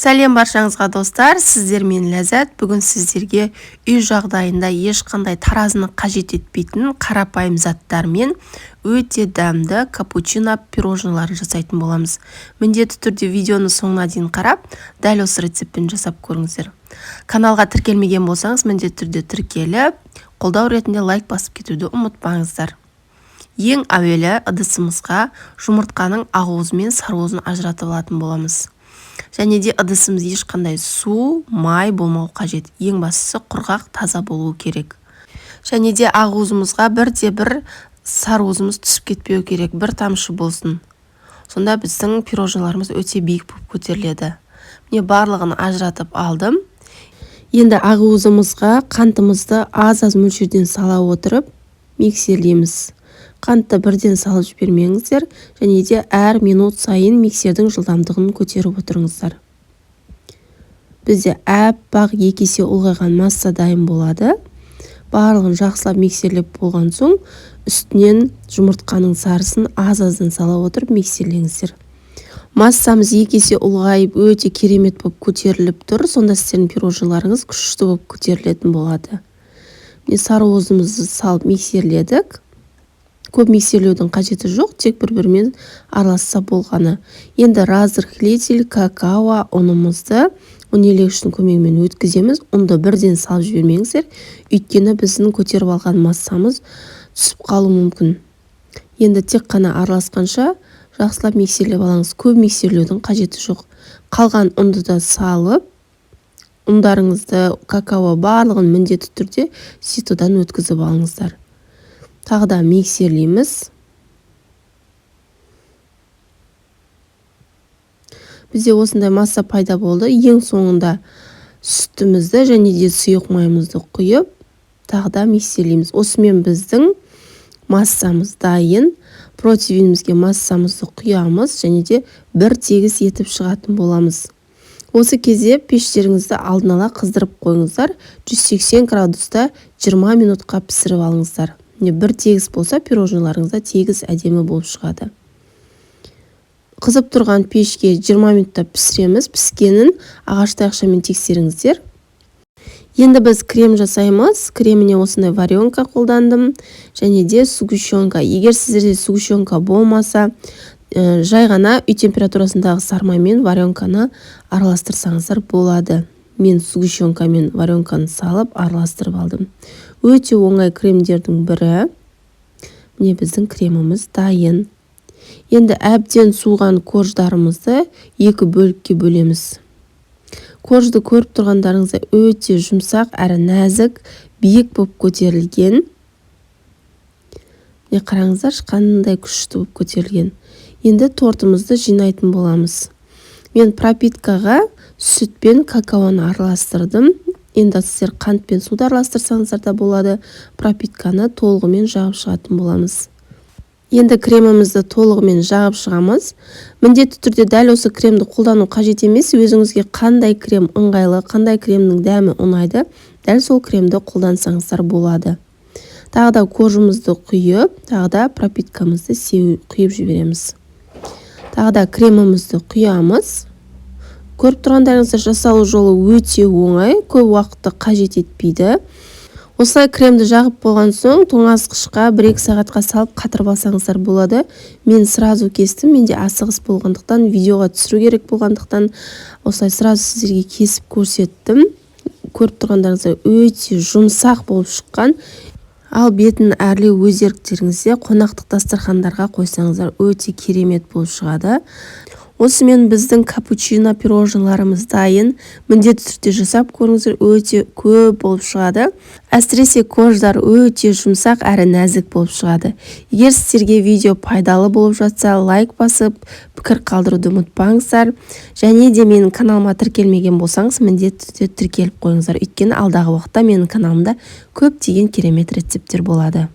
Сәлем баршаңызға, достар! Сіздермен Ләззат. Бүгін сіздерге үй жағдайында ешқандай таразыны қажет етпейтін қарапайым заттармен өте дәмді капучино пирожныйларын жасайтын боламыз. Міндетті түрде видеоны соңына дейін қарап, дәл осы рецептпен жасап көріңіздер. Каналға тіркелмеген болсаңыз, міндетті түрде тіркеліп, қолдау ретінде лайк басып кетуді ұмытпаңыздар. Ең әуелі ыдысымызға жұмыртқаның ақуызы мен сарыуызын ажыратып алатын боламыз. Және де ыдысымыз ешқандай су, май болмау қажет. Ең бастысы, құрғақ, таза болуы керек. Және де ақуызымызға бірде бір сарыуызымыз түсіп кетпеу керек, бір тамшы болсын. Сонда біздің пирожныйларымыз өте биік болып көтеріледі. Міне, барлығын ажыратып алдым. Енді ақуызымызға қантымызды аз-аз мөлшерден сала отырып миксерлейміз. Қантты бірден салып жібермеңіздер және де әр минут сайын миксердің жылдамдығын көтеріп отырыңыздар. Бізде әппақ, 2 есе ұлғайған масса дайын болады. Барлығын жақсылап миксерлеп болған соң, үстінен жұмыртқаның сарысын аз-аздан сала отырып миксерлеңіздер. Массамыз 2 есе ұлғайып, өте керемет болып көтеріліп тұр. Сонда сіздердің пирожныйларыңыз күшті болып көтерілетін болады. Міне, сарыуызымызды салып миксерледік. Көп миксерлеудің қажеті жоқ, тек бір бірімен араласса болғаны. Енді разрыхлитель, какао ұнымызды ұн елегіштің көмегімен өткіземіз. Ұнды бірден салып жібермеңіздер, өйткені біздің көтеріп алған массамыз түсіп қалуы мүмкін. Енді тек қана араласқанша жақсылап миксерлеп алыңыз. Көп миксерлеудің қажеті жоқ. Қалған ұнды да салып, ұндарыңызды, какао, барлығын міндетті түрде ситодан өткізіп алыңыздар. Тағы да миксерлейміз. Бізде осындай масса пайда болды. Ең соңында сүтімізді және де сұйық майымызды құйып, тағы да миксерлейміз. Осымен біздің массамыз дайын. Противенімізге массамызды құямыз және де бір тегіс етіп шығатын боламыз. Осы кезде пештеріңізді алдын ала қыздырып қойыңыздар. 180 градуста 20 минутқа пісіріп алыңыздар. Міне, бір тегіс болса, пирожныйларыңыз да тегіс, әдемі болып шығады. Қызып тұрған пешке 20 минутта пісіреміз. Піскенін ағаш таяқшамен тексеріңіздер. Енді біз крем жасаймыз. Креміне осындай варенка қолдандым және де сгущенка. Егер сіздерде сгущенка болмаса, жай ғана үй температурасындағы сары мен варенканы араластырсаңыздар болады. Мен сгущенка мен варенканы салып, араластырып алдым. Өте оңай кремдердің бірі. Міне, біздің креміміз дайын. Енді әбден суыған корждарымызды екі бөлікке бөлеміз. Коржды көріп тұрғандарыңыздай, өте жұмсақ әрі нәзік, биік болып көтерілген. Міне, қараңыздаршы, қандай күшті болып көтерілген. Енді тортымызды жинайтын боламыз. Мен пропиткаға сүт пен какаоны араластырдым. Енді сіздер қант пен суды араластырсаңыздар да болады. Пропитканы толығымен жағып шығатын боламыз. Енді кремімізді толығымен жағып шығамыз. Міндетті түрде дәл осы кремді қолдану қажет емес. Өзіңізге қандай крем ыңғайлы, қандай кремнің дәмі ұнайды, дәл сол кремді қолдансаңыздар болады. Тағы да коржымызды құйып, тағы да пропиткамызды құйып жібереміз. Тағы да кремімізді құямыз. Көріп тұрғандарыңыздай, жасалу жолы өте оңай, көп уақытты қажет етпейді. Осылай кремді жағып болған соң, тоңазытқышқа 1-2 сағатқа салып, қатырып алсаңыздар болады. Мен сразу кестім. Менде асығыс болғандықтан, видеоға түсіру керек болғандықтан, осылай сразу сіздерге кесіп көрсеттім. Көріп тұрғандарыңыздай, өте жұмсақ болып шыққан. Ал бетін әрлеу өз еріктеріңізде. Қонақтық дастархандарға қойсаңыздар, өте керемет болып шығады. Осымен біздің капучино пирожныйларымыз дайын. Міндетті түрде жасап көріңіздер, өте көп болып шығады. Әсіресе корждар өте жұмсақ әрі нәзік болып шығады. Егер сіздерге видео пайдалы болып жатса, лайк басып, пікір қалдыруды ұмытпаңыздар. Және де менің каналыма тіркелмеген болсаңыз, міндетті түрде тіркеліп қойыңыздар, өйткені алдағы уақытта менің каналымда көптеген керемет рецепттер болады.